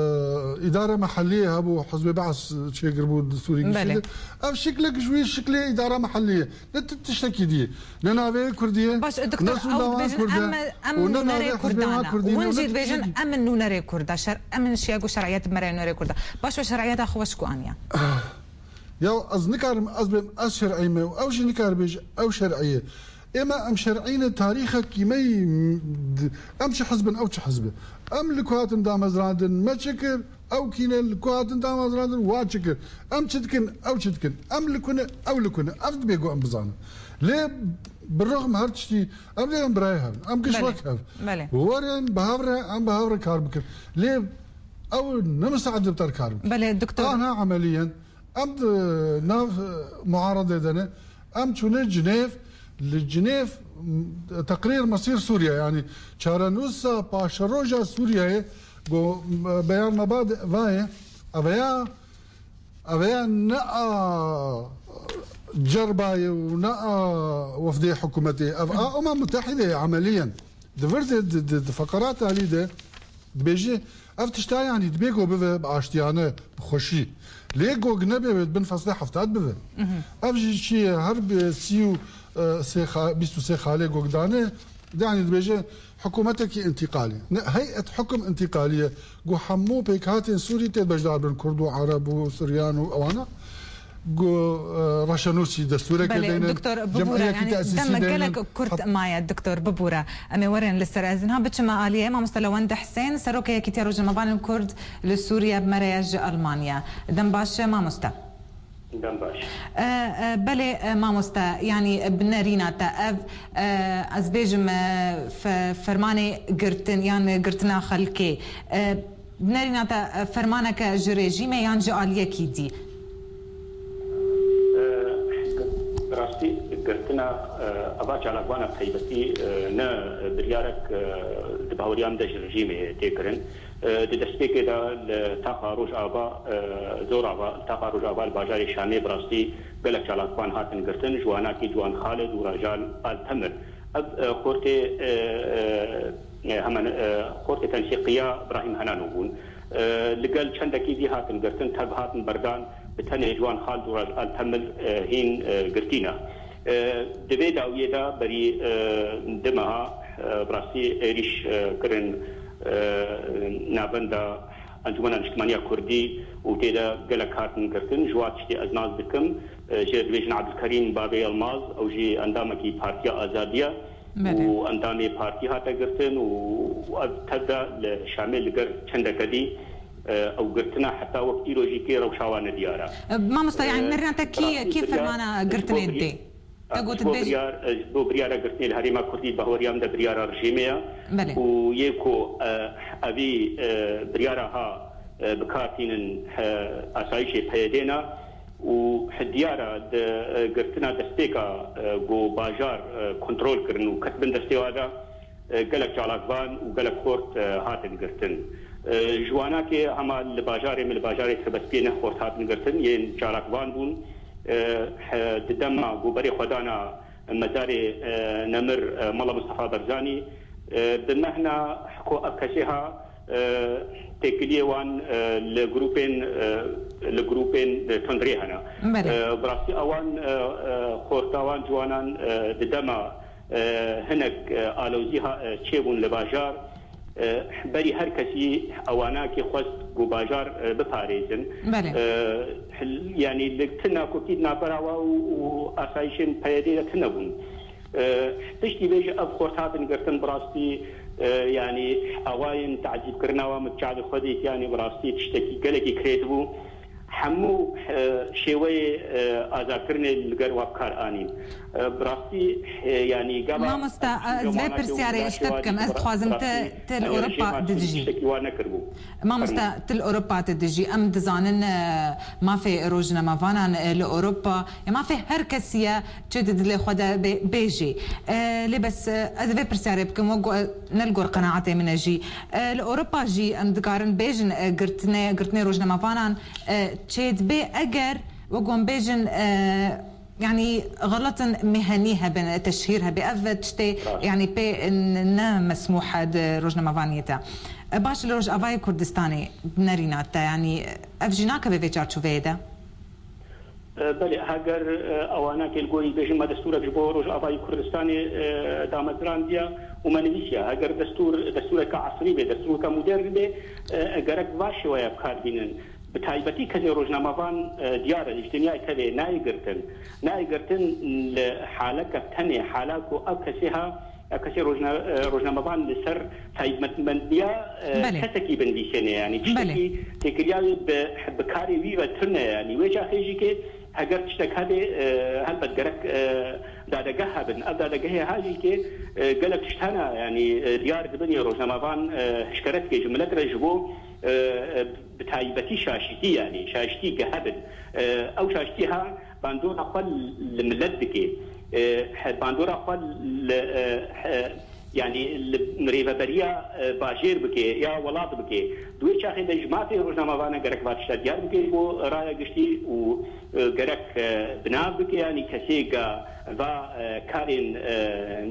îdara mehelliyê hebû, Hizbê Be's çêkiribû di Sûrî Belê. giştî de. Ev şiklek ji wî şiklê îdara mehelliyê. Ne ti-, tiştekî dî. Ne navê Kurdî ye, Baş, ne doktor, ew sûndawan dibêjin, Kurd e, em, em û ne nûnerê navê Kurdan. Hizbê Kurdan, Hûn û jî ne dibêjin, tiştekî dî. em nûnerê Kurda. Şer, em şiya ku şer'iyet bi me re nûnerê Kurda. Baş, we şer'iyeta xwe weş ku aniya. Ya ez nikarim, ez bêm, ez şer'î me û ew jî nikare bêje, ew şer'î ye. Ême em şer'î ne, tarîxekî me yî, em çi hizb in, ew çi hizb e. Em li ku hatin damezrandin me çi kir, ew kî ne li ku hatin damezrandin wa çi kir. Em çi dikin, ew çi dikin. Em li ku ne, ew li ku ne. Ev dibê ku em bizanin. Lê bi rixm her tiştî, em dê em birayê hev in. Em giş Belê. wek hev. Belê. Werin bi hev re, em bi hev re kar bikin. Lê ew ne misaid bi te re kar bikin. Belê, doktor. Ana emeliyen, Em di nav, e, muaredê de ne. Em çûne Cinêv, li Cinêv, m, teqrîr mesîr Sûriye, yanî çarenûsa paşeroja Sûriyeyê, go, m, beyan me ba de, vaye, eveya, eveya ne a cerbayê û ne a wefdê hikûmetê, ev a Umem Mutehîde ye emeliyen. Di vir de, di, di, di feqerat alî de dibêje, ev tişta yanî dibê ku bive bi aştiyane, bi xweşî. Lê ku nebe wê bin feslê heftad bive. Ev jî çi ye? Her bi sî û, e, sê xa-, bîst û sê xalê ku dane, yanî dibêje hikûmetekî întîqalî. Ne, heyet hukm întîqalî ye. Ku hemû pêkhatên Sûrî tê beşdar bin, Kurd û Ereb û Siryan û ewana. Ku, e, reşenûsî destûreke Belê, deyne, doktor, bibûre, cem'iyekî yani, tesîsî dem deyne. Gelek kurt Hat- maye, doktor, bibûre. Em ê werin li ser ez. Niha biçime aliyê, mamoste Lewend Husên, Serokê Yekîtiya Rojnamevanên Kurd li Sûriye, bi me re ye ji Almanya. Dem baş, mamoste. Dem baş. E, e, belê, e, mamoste, yani, bi nerîna te ev, e, ez bêjim, e, fe-, fermanê girtin, yan girtina xelkê, e, Nerîna te, e, fermaneke ji rejîmê yan ji aliyekî dî? E, bi rastî girtina, e, eva çalakvana taybetî, e, ne biryarek, e, di baweriya min de ji rejîmê tê kirin. E, di destpêkê de li taxa Rojava, e, Zorava, taxa Rojava li bajarê Şamê bi rastî gelek çalakvan hatin girtin. Ji wanakî Ciwan Xalid û Rajal Altemir. Ev, e, xortê, e, e, e, hemen, e, xortê Tensiqiya Brahîm Henano bûn. E, li gel çendekî dî hatin girtin, tev hatin berdan, bi tenê Ciwan Xald û Raz Altemir, e, hîn, e, girtî ne. E, di vê dawiyê de berî, e, du meha, e, bi rastî êrîş, e, kirin, e, navenda Encûmena Niştimaniya Kurdî û tê de gelek hatin girtin. Ji wa tiştê ez nas dikim, e, jê dibêjin Abdulkerîm Babê Yilmaz, ew jî endamekî Partiya Azadî ye Belê. û endamê partî hate girtin û ev tev de li Şamê li gel çendeke dî, e, ew girtine heta wek îro jî kê rewşa wan nediyar e. E, mamosta, yani E, nerina te kî, rastî kî biryar, fermana ji bo girtinê biryar, dê? Te got ji bo dibêjî biryar, e, ji bo biryara girtinê li Herêma Kurdî, bahweriya min de biryara rejîmê ye. Belê. Û yê ku, e, evî, e, biryara ha, e, bi kar tînin, e, asayişê P Y D'ê ne û diyar e di, e, girtina destpêka, e, ku bajar, e, kontrol kirin û ket bin destê wa de, e, gelek çalakvan û gelek xort, e, hatin girtin. E, ji wanakê hema li bajarê min, li bajarê Tirbespiyê neh xort hatin girtin, yên çalakvan bûn. E, he, di dema ku berê xwedana mezarê, e, nemir, e, Mala Mistefa Barzanî, e, bi mehna ku ev kesê ha, e, têkiliyê wan, e, li grûpên, e, li grûpên, e, tundrê hene. Belê. E, bi rastî ewan, e, e, xorta wan ciwanan, e, di dema, e, hinek, e, alozî ha, e, çêbûn li bajar, e, berî her kesî ewanakê xwest ku bajar, e, biparêzin. Belê. E, hil-, yanî li ti nakokî di navbera wa û, û asayişên P Y D'ê de tune bûn. E, piştî vê jî ev xort hatin girtin, bi rastî, e, yanî awayên tacîbkirina wa min çavê xwe dît, yanî bi rastî tiştekî gelekî kirêt bû. Hemû, e, şêweyê, e, azarkirinê li gel wa bi kar anîn. E, bi rastî, e, yanî gava Mamosta, ez vê pirsyarê ji te bikim. Ez dixwazim te, te li Ewropa didijî. Tiştekî wa nekiribû. Mamosta, tu li Ewropa didijî. Em dizanin, e, mafê rojnamevanan, e, li Ewropa, ya mafê her kesî ye, çi di dilê xwe de bê-, bêjî. E, lê bes, e, ez vê pirsyarê bikim, wek ku, e, ne li gor qenaetê min e jî. E, li Ewropa jî em dikarin bêjin, e, girtinê, girtinê rojnamevanan, e, çêdibe eger, wek hûn bêjin, e, yanî xelatin mehanî hebin, teşhîr hebe. Ev tiştê, Rast. yanî pê n-, ne mesmûh e di rojnamevaniyê de. E, baş li Rojavayê Kurdistanê nerîna te, yanî ev jî nakeve vê çarçoveyê de? E, belê, heger, e, ewanakê li gorî bêjin me destûrek ji bo Rojavayê Kurdistanê, e, damezrandiye û me nivîsiye. Heger destûr, destûreke esrî be, destûreke modern be, e, gerek va şêweya bi kar bînin. Bi taybetî kesê rojnamevan, e, diyar e, ji dinyayê tevê nayê girtin. Nayê girtin li haleke tenê, hala ku ev kesê ha, ev kesê rojna-, e, rojnamevan li ser taybetmendiya, e, Belê. kesekî binivîsêne, yanî Belê. tiştekî têkiliya wî bi, bi karê wî ve tune, yanî wê çaxê jî ke heger tiştek hebe, e, helbet gerek, e, dadegeh hebin. Ev dadegehê ha jî ke, e, gelek tişt hene, yanî, e, diyar dibin ya rojnamevan, e, hişkere dike ji milet re ji bo, e, e, bi taybetî şaşîtî, yanî şaşîtî ke hebin. E, ew şaşîtî ha bandora xwe li milet dike. E, he, bandora xwe li, e, he, yanî li rêveberiya, e, bajêr bike ya welat bike. Di wê çaxê de ji mafê rojnamevanan gerek va tişta diyar bike ji bo raya giştî û, e, gerek, e, bi nav bike, yanî kesê ga va, e, karên, e,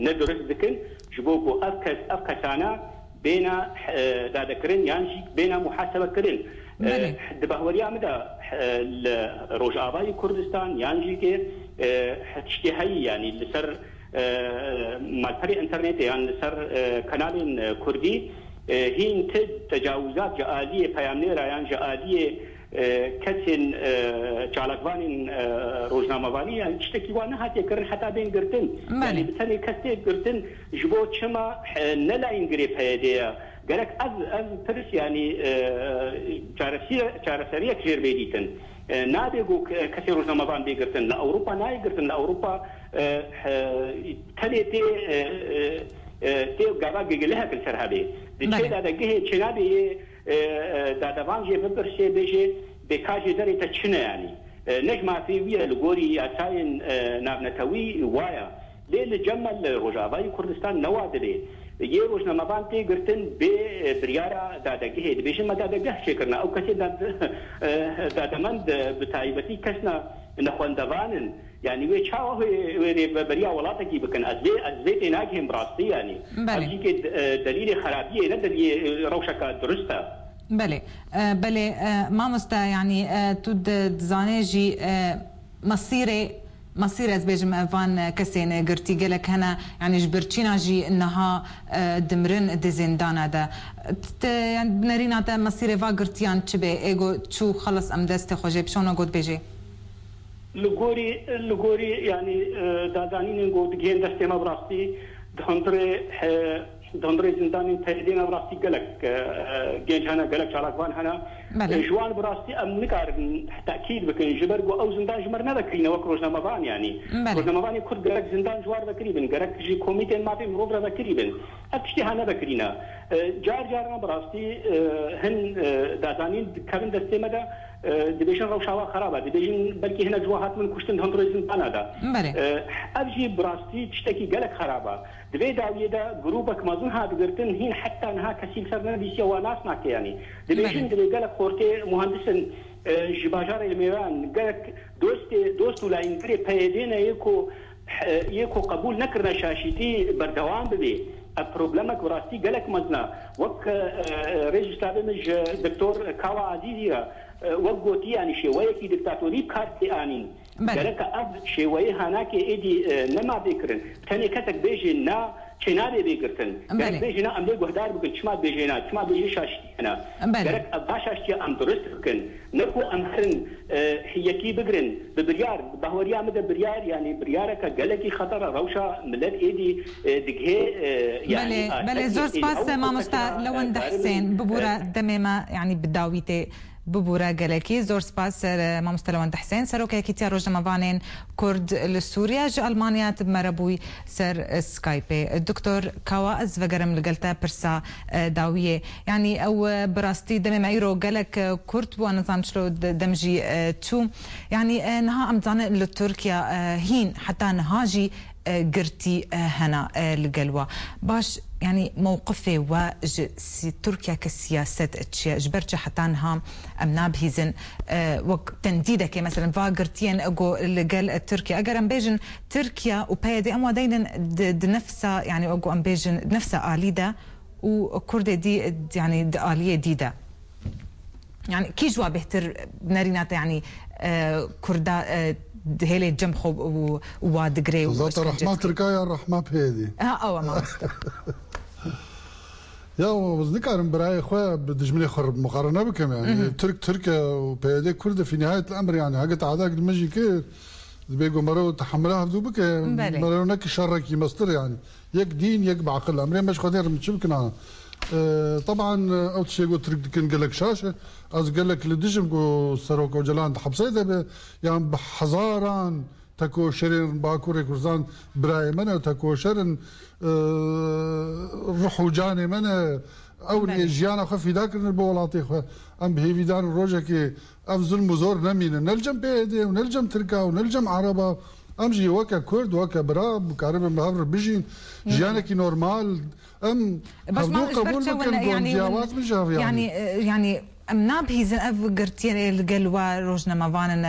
nedurist dikin, ji bo ku ev kes, ev kesana bêne, e, dadekirin yan jî bêne muhasebekirin. E, Belê. Di bahweriya min de, e, li Rojavayê Kurdistan yan jî ke, e, tiştê heyî, yanî li ser, e, malperê înternetê yan li ser, e, kanalên, e, kurdî, e, hîn ti tecawizat ji aliyê peyamnêra yan ji aliyê, e, kesên, e, çalakvanên, e, rojnamevanî yan tiştekî wan nehatiye kirin heta bên girtin. Belê. Yanî bi tenê kes tê girtin, ji bo çima, e, ne layîngirê P Y D'ê ye? Gerek ev, ev pirs, yanî, e, çaresi-, çareseriyek jêr bê dîtin. E, nabe ku ke-, kesê rojnamevan bê girtin. Li Ewropa nayê girtin. Li Ewropa, e, e, tenê tê, e, e, e, tê gava gigilihek li ser hebê. Di Belê. çê dadegehê çênabê yê, e, e, dadevan jê bipirsê, bêjê, bê ka jê derê te çi ne, yanî? E, ne ji mafê wî ye, li gorî yasayên, e, navnetewî waya. Lê li cem me li Rojavayê Kurdistan ne wa dibe. Yê rojnamevan tê girtin bê, e, biryara dadegehê. Dibêjin me dadegeh çêkirine. Ew kesê dad-, e, dademend, e, bi taybetî kesna nexwendevan in. Yani wê çawa wê, wê rêveberiya welatekî bikin? Ez vê, ez vê tênagihêm bi rastî yani. Belê. Ev jî kê, e, delîlê xerabiyê ne delîlê, e, rewşeka durist e. Belê. E, belê, e, mamoste, yani, e, tu di, dizanê jî, e, mesîrê, mesîr ez bêjim, e, van, e, kesên, e, girtî gelek hene, yani ji birçîna jî niha, e, dimirin di zîndana de. T-, yani, nerîna te mesîrê va girtiyan çi bê? Ê go çû xelas em destê xwe jê bişona got bêjê. Li gorî, li gorî, yanî, e, dadanînên ku digihên destê me bi rastî di hundirê, e, di hundirê zindanên P Y D'ê me bi rastî gelek, e, e, genc hene, gelek çalakvan hene. Belê. E, ji wan bi rastî em nikarin tekîd bikin, ji ber ku ew zindan ji me re nevekirîne wek rojnamevan, yanî. Belê. Rojnamevanê Kurd gerek zindan ji wan re vekirî bin, gerek ji komîtên mafê mirov re vekirî bin. Ev tiştê ha nevekirîne. E, car caran bi rastî, e, hin, e, dadanîn dikevin destê me de, e, dibêjin rewşa wan xerab e. Dibêjin belkî hinek ji wan hatibin kuştin di hundirê zindana de. Belê. E, ev jî bi rastî tiştekî gelek xerab e. Di vê dawiyê de grûpek mezin hat girtin, hîn heta niha kesî li ser nenivîsiye, wan nas nake yanî. Dibêjin Belê. Divê gelek xortê muhendisin, e, ji bajarê li mêran, gelek dostê, dost û layîngerê P Y D'ê ne yê ku, e, yê ku qebûl nekirine şaşîtî berdewam bibê. Ev problemek bi rastî gelek mezin e. Wek, e, e, rêz û slavê min ji Doktor Kawa Azîzî re, e, wek gotî, yanî şêweyekî diktatorî bi kar tê anîn. Belê. Gereke ev şêweyê hanakê êdî, e, nema bê kirin. Tenê kesek bêjê na, çênabê bê girtin. Gerek Belê. Bêjê na, em lê guhdar bikin. Çima bêjê na? Çima bêjê şaştiyê ne? Belê. Gerek ev va şaştiya em durist bikin. Ne ku em herin, e, yekî bigirin. Bi biryar, bi bahweriya min de biryar, yanî biryareke gelekî xeter e. Rewşa milet êdî, e, digihê, e, yanî Belê, belê, zor spas, ew mamosta Lewend Husên, bibûre demê me, yanî bi dawî tê. Bibûre gelekî. Zor spas ser, e, mamoste Lewend Husên, Serokê Yekîtiya Rojnamevanên Kurd li Sûriye, ji Almanya tu bi me re bûyî ser, e, Skypeê. Doktor Kawa, ez vegerim li gel te pirsa, e, dawiyê. Yanî ew, e, bi rastî demê me îro gelek, e, kurt bû, ez nizanim çilo de-, dem jî, e, çû. Yanî, e, niha em dizanin li Tirkiye, e, hîn heta niha jî e, girtî, e, hena, e, li gel wa. Baş, yanî mewqifê we ji si-, Tirkiyeke siyaset çi ye? Ji ber çi heta niha em nabihîzin, e, wek tendîdekê, meselen, va girtiyên ego li gel Tirkiye? Eger em bêjin Tirkiye û P Y D, em wa deynin di, di nefsa, yanî ego em bêjin di nefsa alî de û Kurdê dî, yanî di aliyê dî de. Yani kî ji wa bêhtir nerîna te, yani, e, Kurda, e, dihêlê cem xwe û, û wa digirê û Zaten işkence rehma dike? Tirka ya rehma P Y D. Ha, ew e mamoste. Ya, ez nikarim birayê xwe bi dijminê xwe re muqarene bikim, yani. Hı hı. Tirk Tirk e û P Y D Kurd e, fî nihayet li emr, yani. Heke teadak li min jî kir, dibê ku mero tehemila hevdû bike, Belê. Mero neke şerekî mestir, yani. Yek dîn, yek bi aqil. Emrê me ji Xwedê re min çi bikin ana? E, teban, e, ew tiştê ku Tirk dikin gelek şaş e. Ez gelek li dijim ku Serok Ocalan di hepsê de be, yan bi hezaran tekoşerên Bakurê Kurdistan birayê me ne, tekoşer in, e, ruh û canê me ne. Ew Belê. Jiyana xwe fîda kirine bo welatê xwe. Em bi hêvî dan rojekê ev zulm û zor nemîne. Ne li cem P Y D û ne li cem Tirka û ne li cem Ereba. Em jî weke Kurd, weke bira, bikaribin bi hev re bijîn. Hı. Jiyanekî normal. Em Baş hevdû ma ji ber qebûl çawa bikin, ne, gon yani, ciyawaz bin ji hev yani. Yani, e, yani, em nabihîzin ev girtiyê li gel we rojnamevan in, e,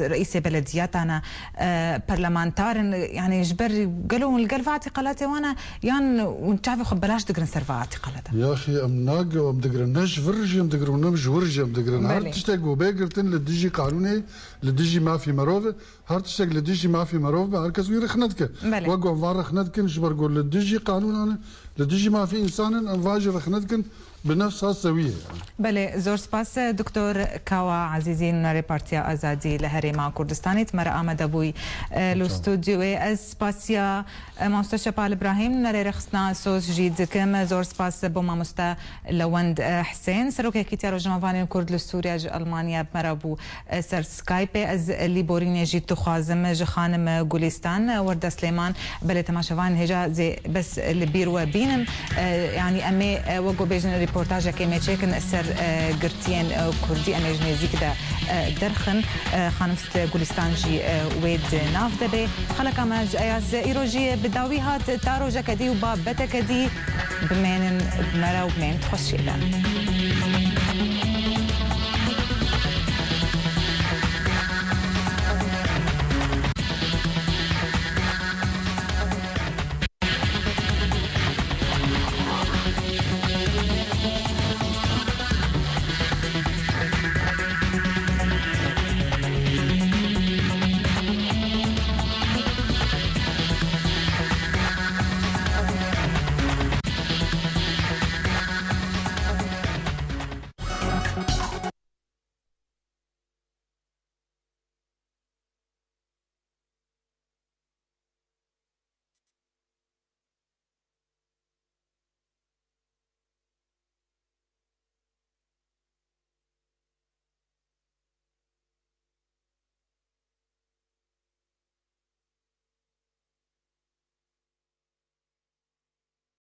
reîsê belediyatan e, e, parlamentar in, yani, ji ber gelo hûn li gel ve îtîqalatê wan e, yan hûn çavê xwe belaş digirin ser ve îtîqalata? Yaxî, em nage, em digirin, ne ji vir jî em digirin, ne ji wir jî em digirin. Her Belê. Tiştek ku bê girtin li dijî qanûnê, li dijî mafî merov e, her tiştek li dijî mafî merov be, her kes wî rexne dike. Belê. Wek ku em van rexne dikin, ji ber ku li dijî qanûnan e, li dijî mafî însan in, em van jî rexne dikin, bi nefsa sewiyê. Belê, zor spas, Doktor Kawa Ezîzî, nûnerê Partiya Azadî li Herêma Kurdistanê, di me re amade bûyî, e, li Sağ ol. Stûdyoyê. Ez spasiya, e, Mamoste Şepal Îbrahîm, nûnerê Rêxistina Soz jî dikim. Zor spas bo Mamoste Lewend, e, Husên, Serokê Yekîtiya Rojnamevanên Kurd li Sûriye ji Almanya bi me re bû, e, ser Skypeê. Ez lîborînê jî dixwazim ji xanim Gulîstan Werde Silêman, belê temaşevanên hêja zê bes li bîr we bînin. E, yanî em ê, e, wek ku bêjin, rîportajekê me çêkin ser, e, girtiyên, e, Kurdî. Em ê ji nêzîk de, e, derxin. E, xanim Gulîstan jî, e, wê di nav de bê. Xeleka me ji Eyaz îro jî bi dawî hat. Ta rojeke dî û babeteke dî bimênin bi me re û bimênin di xweşiyê de.